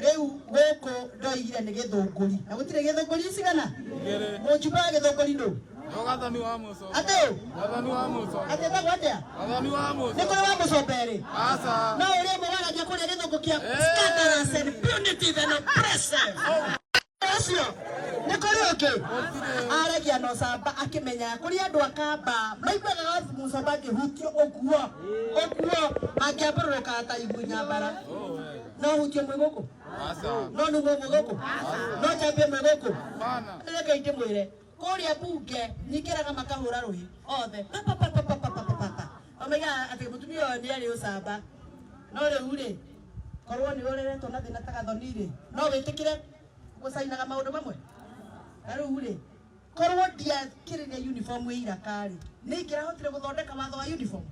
Rĩu gũkũ ndoigire nĩ Gĩthũngũri na gũtirĩ Gĩthũngũri cigana mũjumbe wa Gĩthũngũri nũ? Gathoni wa Mũcombe. Atĩ Gathoni wa Mũcombe. Atĩ etagwo atĩa? Gathoni wa Nĩ Mũcombe. kũrĩ wa Mũcombe rĩ? Aca. No ũrĩa ũmwe waragia kũrĩa Gĩthũngũ kĩa scandalous and punitive and oppressive ũcio, nĩ kũrĩ ũngĩ aragia na ũcamba akĩmenya kũrĩ andũ akamba maiguaga Mũcomba angĩhutio ũguo ũguo mangĩambũrũrũkaga ta igunya mbara. No hutio mwĩ gũkũ? Aca. No numwo mwĩ gũkũ? No njambie mwĩ gũkũ? Bana. Reke ndĩmwĩre, kũrĩa bunge nyingĩraga makahũra rũhĩ othe papapapapapapapa, mamaigaga atĩ mũtumia ũyũ nĩ arĩ ũcamba. No rĩu rĩ, korwo nĩ ũreretwo na thĩna ta Gathoni rĩ, no wĩtĩkĩre gũcainaga maũndũ mamwe? Na rĩu rĩ, korwo ndiakĩrĩre uniform ĩ iraka rĩ, nĩ ingĩrahotire gũthondeka watho wa uniform?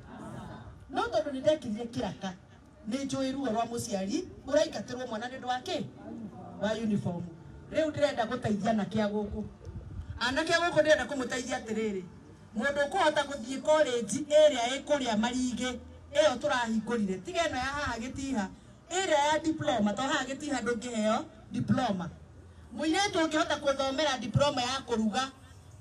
No tondũ nĩ ndekĩrire kĩraka, nĩ njũĩ ruo rwa mũciari ũraingatĩrwo mwana nĩ ũndũ wa kĩ wa uniform. Rĩu ndĩrenda gũteithia anake a gũkũ, anake a gũkũ ndĩrenda kũmũteithia atĩrĩrĩ, mũndũ ũkũhota gũthiĩ college ĩrĩa ĩkũrĩa Marigĩ ĩyo tũrahingũrire, tiga ĩno ya haha Gĩtiha, ĩrĩa ya diploma, to haha Gĩtiha ndũngĩheo diploma. Mũirĩtu ũngĩhota gũthomera diploma ya kũruga,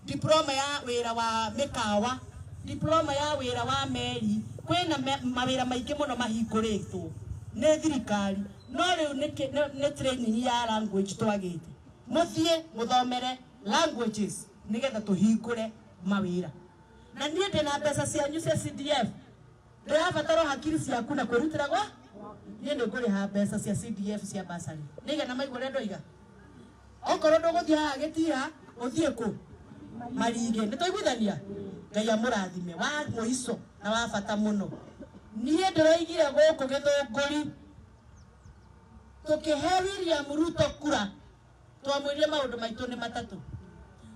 diploma ya wĩra wa mĩkawa, diploma ya wĩra wa meri, kwĩna mawĩra maingĩ mũno mahingũrĩtwo nĩ thirikari. No rĩu nĩ training ya language twagĩte. Mũthiĩ mũthomere languages nĩgetha tũhingũre mawĩra. Na niĩ ndĩna mbeca cianyu cia CDF, ndĩrabatara hakiri ciaku na kwĩrutĩra gwa niĩ. Nĩ ngũrĩha mbeca cia CDF cia basarĩ nĩigana maigua ũrĩa ndoiga. Okorwo ndũgũthiĩ haha Gĩtiha, ũthiĩ kũ Marigĩ. Nĩ twaiguithania? Ngai amũrathime. Wa mũico na wa bata mũno, niĩ ndĩroigire gũkũ Gĩthũngũri, tũkĩhe William Ruto kura, twamwĩrire maũndũ maitũ nĩ matatũ.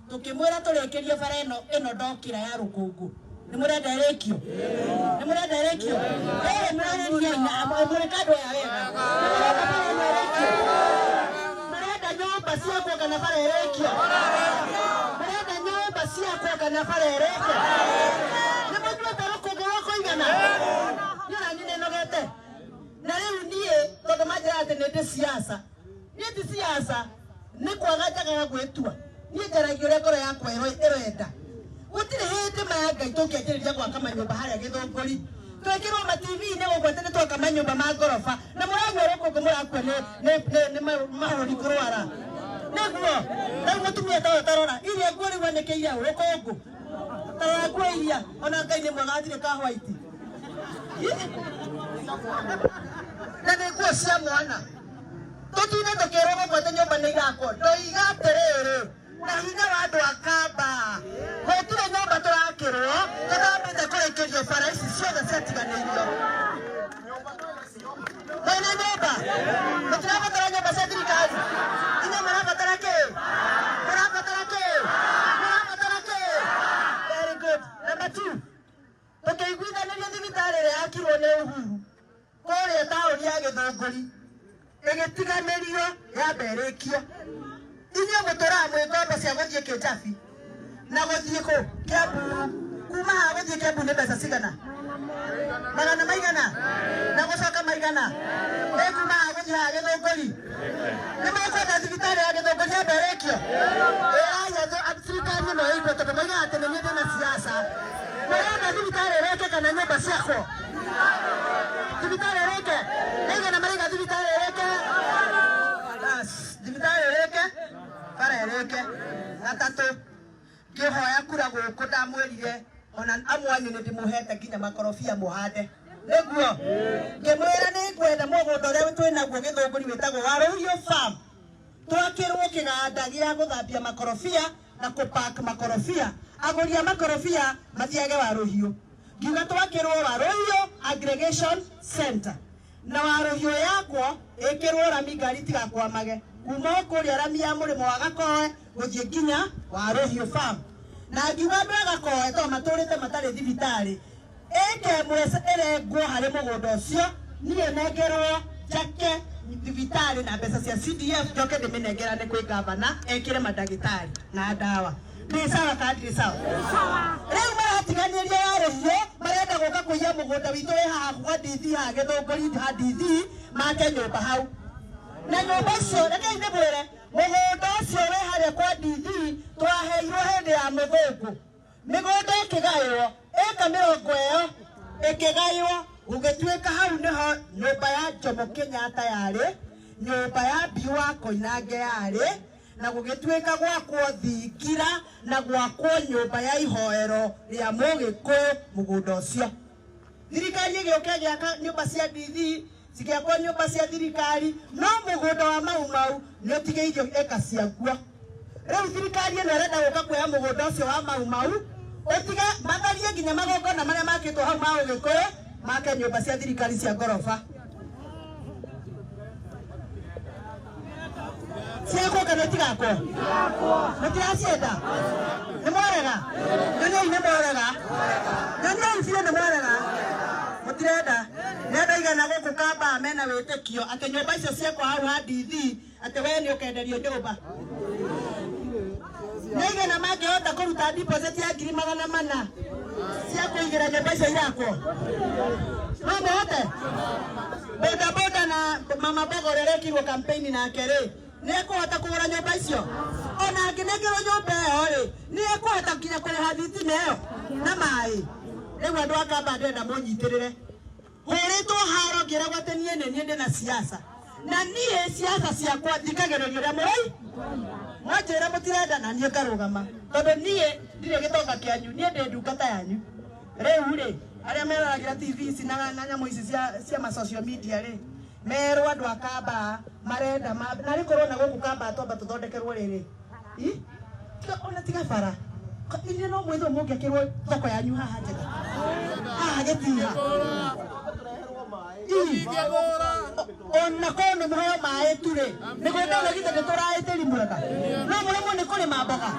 Tũkĩmwĩra tũrĩkĩrie bara ĩno ĩno ndokĩra ya rũkũngũ. Nĩ mũrenda ĩrĩkio? Nĩ mũrenda ĩrĩkio? Ĩĩ, mũrarĩria mũrĩ kandũ aya wega. Nĩ mũrenda bara ĩno ĩrĩkio? Mũrenda nyũmba ciakwo kana bara ĩrĩkio? Mũrenda nyũmba ciakwo kana bara ĩrĩkio? Nĩ mũnyuĩte rũkũngũ rwa kũigana? Niĩ ona niĩ nĩnogete. Na rĩu niĩ tondũ manjĩra atĩ nĩ ndĩ siasa, niĩ ti siasa, nĩ kwaga njagaga gwĩtua. Niĩ njaragia ũrĩa ngoro yakwa ĩrenda. Gũtirĩ hĩndĩ maya Ngai tũngĩanjĩrĩria gwaka manyũmba harĩa Gĩthũngũri, twĩkĩrwo ma TV-inĩ gũkũ atĩ nĩ twaka manyũmba ma ngoroba, na mũranyua rũkũngũ, mũrakua nĩ mahũri kũrwara. Nĩguo rĩu mũtumia ta ũyũ, tarora iria nguo rĩu anĩkĩire rũkũngũ, tarora nguo iria. Ona Ngai nĩ mwega hatirĩ ka white na nĩ nguo cia mwana. Tũtinde tũkĩrwo gũkũ atĩ nyũmba nĩ irakwo, ndoiga atĩrĩrĩ, na hinya wa andũ a Kamba, gũtirĩ nyũmba tũrakĩrwo tũtambĩte kũrĩkĩrio bara ici ciothe ciatiganĩirio. Mwĩna nyũmba, mũtirabatara nyũmba cia thirikari. Inyuĩ mũrabatara kĩ? Mũrabatara kĩ? Mũrabatara kĩ? Very good. Number two, tũkĩiguithanĩria thibitarĩ ĩrĩa yakirwo nĩ Uhuru kũrĩa taũni ya Gĩthũngũri ĩgĩtiganĩrio yambe ĩrĩkio. Inyuĩ mũtũraga mwĩ ngombo cia gũthiĩ Kĩnjabi na gũthiĩ kũ Kĩambu. Kuma haha gũthiĩ Kĩambu nĩ mbeca cigana? Magana maigana? Na gũcoka maigana? Ĩ kuma haha gũthiĩ haha Gĩthũngũri? Nĩ mũkwenda thibitarĩ ya Gĩthũngũri yambe ĩrĩkio? Ĩrai thirikari ĩno ĩigue, tondũ moigaga atĩ nĩ niĩ ndĩna siasa. Mũrenda thibitarĩ ĩrĩke kana nyũmba ciakwo? Thibitarĩ ĩrĩke. Nĩigana maraiga thibitarĩ ĩrĩke? Bas, thibitarĩ ĩrĩke, bara ĩrĩke. Gatatũ, ngĩhoya kura gũkũ ndamwĩrire ona amwe anyu nĩ ndĩmũhete nginya makorobia mũhande. Nĩguo ngĩmwĩra nĩ ngwenda mũgũnda ũrĩa twĩ naguo Gĩthũngũri wĩtagwo wa Rũhiũ Farm twakĩrwo kĩganda gĩa gũthambia makorobia na kũpack makorobia, agũri a makorobia mathiage wa Rũhiũ. Ngiuga twakĩrwo wa Rũhiũ Aggregation Center, na wa Rũhiũ yakwo ĩkĩrwo rami, ngari tigakwamage kuma o kũrĩa rami ya mũrĩmo wa Gakoe gũthiĩ nginya wa Rũhiũ Farm. Na ngiuga andũ a Gakoe to matũrĩte matarĩ thibitarĩ, ĩka ĩmwe ĩrengwo harĩ mũgũnda ũcio, niĩ nengerwo njake thibitarĩ na mbeca cia CDF, njoke ndĩmĩnengerane kwĩ gavana ekĩre mandagĩtarĩ na ndawa. Ndĩ sawa kana ndirĩ sawa? Rĩu maratiganĩria wa Rũhiũ, marenda gũka kũiya mũgũnda witũ wĩ haha gwa Ndithi, haha Gĩthũngũri ha Ndithi, make nyũmba hau. Na nyũmba icio rekei ndĩmwĩre mũgũnda ũcio wĩ harĩa kwa DD twaheirwo hĩndĩ ya mũthũngũ. Mĩgũnda ĩkĩgaywo ĩka 20 ĩyo ĩkĩgaywo gũgĩtuĩka hau nĩho nyũmba ya Jomo Kenyatta yarĩ, nyũmba ya Mbiu wa Koinange yarĩ, na gũgĩtuĩka gwakwo thingira na gwakwo nyũmba ya ihoero rĩa Mũgĩkũyũ mũgũnda ũcio. Thirikari ĩgĩũka ĩgĩaka nyũmba cia DD, cigĩakwo nyũmba cia thirikari, no mũgũnda wa Mau Mau nĩ ũtigĩirio ĩka ciaguo. Rĩu thirikari ĩno ĩrenda gũka kuoya mũgũnda ũcio wa Mau Mau ũtige matharie nginya magongona marĩa makĩtwo hau ma Ũgĩkũyũ make nyũmba cia thirikari cia ngoroba. Ciakwo kana itigakwo? Mũtiracienda? Nĩ mwarega? Nyoniai nĩ mwarega? Nyoniai biũ nĩ mwarega? Mũtirenda? Nĩ andũ aigana gũkũ Kambaa mena wĩtĩkio atĩ nyũmba icio ciakwo hau ha DD atĩ we nĩ ũkenderio nyũmba? Nĩ aigana mangĩhota kũruta deposit ya 400,000 cia kũigĩra nyũmba icio irakwo? No mũhote? Boda boda na mama Mbogo ũrĩa ũrekirwo campaign nake rĩ, nĩ ekũhota kũgũra nyũmba icio? Ona angĩnengerwo nyũmba ĩyo rĩ, nĩ ekũhota nginya kũrĩha thitima ĩyo na maĩ? Rĩu andũ a Kambaa ndĩrenda mũnyitĩrĩre. Hũrĩtwo haro ngĩragwo atĩ niĩ nĩ niĩ ndĩna siasa. Na niĩ siasa ciakwa thikagĩrĩria ũrĩa mũroi. Mwanjĩra mũtirenda na niĩ ngarũgama. Tondũ niĩ ndirĩ gĩtonga kĩanyu, niĩ ndĩ ndungata yanyu. Rĩu rĩ, arĩa meroragĩra TV ici na nyamũ ici cia ma social media rĩ, merwo andũ a Kambaa marenda na rĩ korwo na gũkũ Kambaa twamba tũthondekerwo rĩrĩ. Ona tiga bara. Inyuĩ no mwĩthwo mũngĩakĩrwo thoko yanyu haha njega. Haha gĩtiha. Ona korwo nĩ mũheo maĩ tu rĩ, mĩgũnda ĩno githĩ ndĩtũraĩ tĩri mwega. No mũremwo nĩ kũrĩma mboga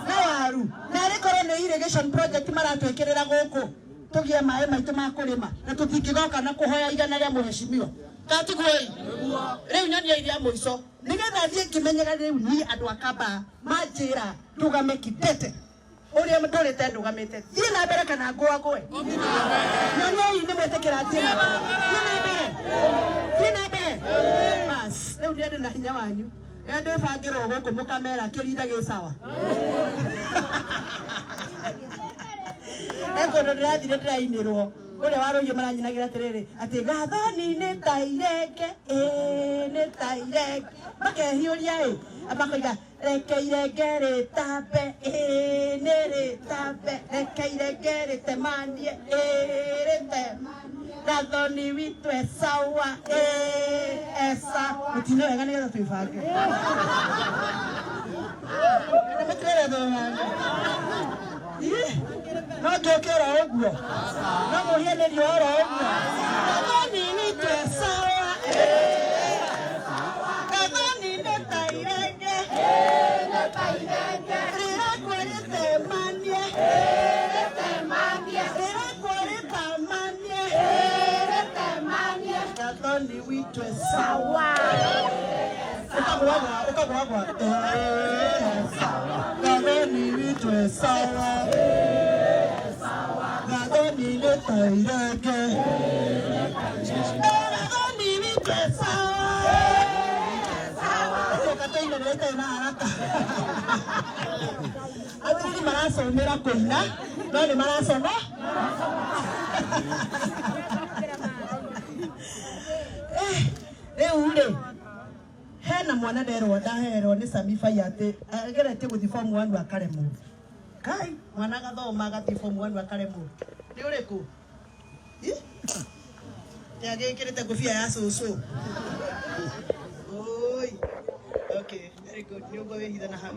na waru. Na arĩ korwo nĩ irrigation project maratwĩkĩrĩra gũkũ tũgĩe maĩ maitũ ma kũrĩma na tũtingĩgoka na kũhoya 100 rĩa mũheshimiwa. Katiguo ĩ? Rĩu nyonia iria mũico nĩgetha thiĩ ngĩmenyaga rĩu niĩ andũ a Kambaa manjĩra ndũgame kidete ũrĩa ndũrĩte ndũgamĩte thiĩ na mbere kana ngũagũe. Nyoniai nĩ mwĩtĩkĩra thiĩ na mbere. Thiĩ na mbere. Thiĩ na mbere. Bas, rĩu niĩ ndĩ na hinya wanyu. Rĩrĩa ndĩbangĩrwo gũkũ mũkamera kĩrinda gĩ sawa. He kũndũ ndĩrathire ndĩrainĩrwo ũrĩa warũiyo maranyinagĩra atĩrĩrĩ atĩ gathoni nĩ ta irenge, ĩĩ nĩ ta irenge, makehiũria ĩ makoiga reke irenge rĩtambe, ĩĩ nĩ rĩtambe, reke irenge rĩtemanie, ĩĩ rĩtemanie, gathoni witũ e sawa, ĩĩ e sawa. Mũtine wega nĩgetha twĩbange. Nĩ mũtirenda twĩbange? No ngĩũke oro ũguo? No mũhianĩrio oro ũguo? Gathoni witũ e sawa, gathoni nĩ ta irenge, rĩrakwo rĩtemanie, rĩrakwo rĩtamanie, gathoni witũ e sawa. Ũkagwagwa, ũkagwagwa. Gathoni witũ e sawa. Gathoni nĩ ta irenge. Gathoni witũ e sawa. Ũcoka tũinĩrĩre itarĩ na haraka. Athuri maracomera kũina, no nĩ maracoma. Rĩu rĩ, hena mwana nderwo ndaherwo nĩ Sami Fai atĩ ageretie gũthiĩ form 1 akaremwo. Kai, mwana agathoma agathiĩ form 1 akaremwo. Nĩ ũrĩkũ? Nĩ agĩkĩrĩte ngũbia ya cũcũ. Oi. Okay, very good. Nĩ ũguo wĩhithe na hau.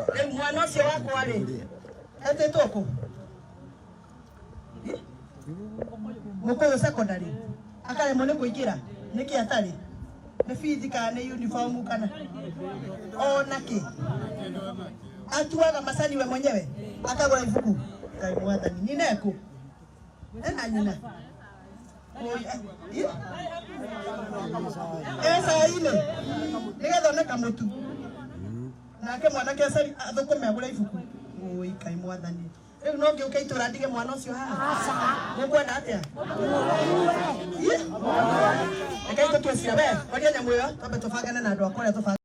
Rĩu mwana ũcio wakwa rĩ, etĩtwo kũ? Mũkũyũ secondary. Akaremwo nĩ kũingĩra. Nĩkĩ atarĩ? Nĩ bithi kana nĩ uniform kana ona kĩ? Atuaga macani we mwenyewe akagũra ibuku. Ngai mwathani, nyina ekũ? Ena nyina? Ecainĩ nĩgetha one kamũtu nake mwanake athũkũme agũre ibuku. Oi Ngai mwathani. Rĩu no ngĩũke itũra ndige mwana ũcio haha? Mũkwenda atĩa? Ih! Rekei tũtue cira. We, horia nyamũ ĩyo, twambe tũbangane na andũ akwa ũrĩa tũbangane.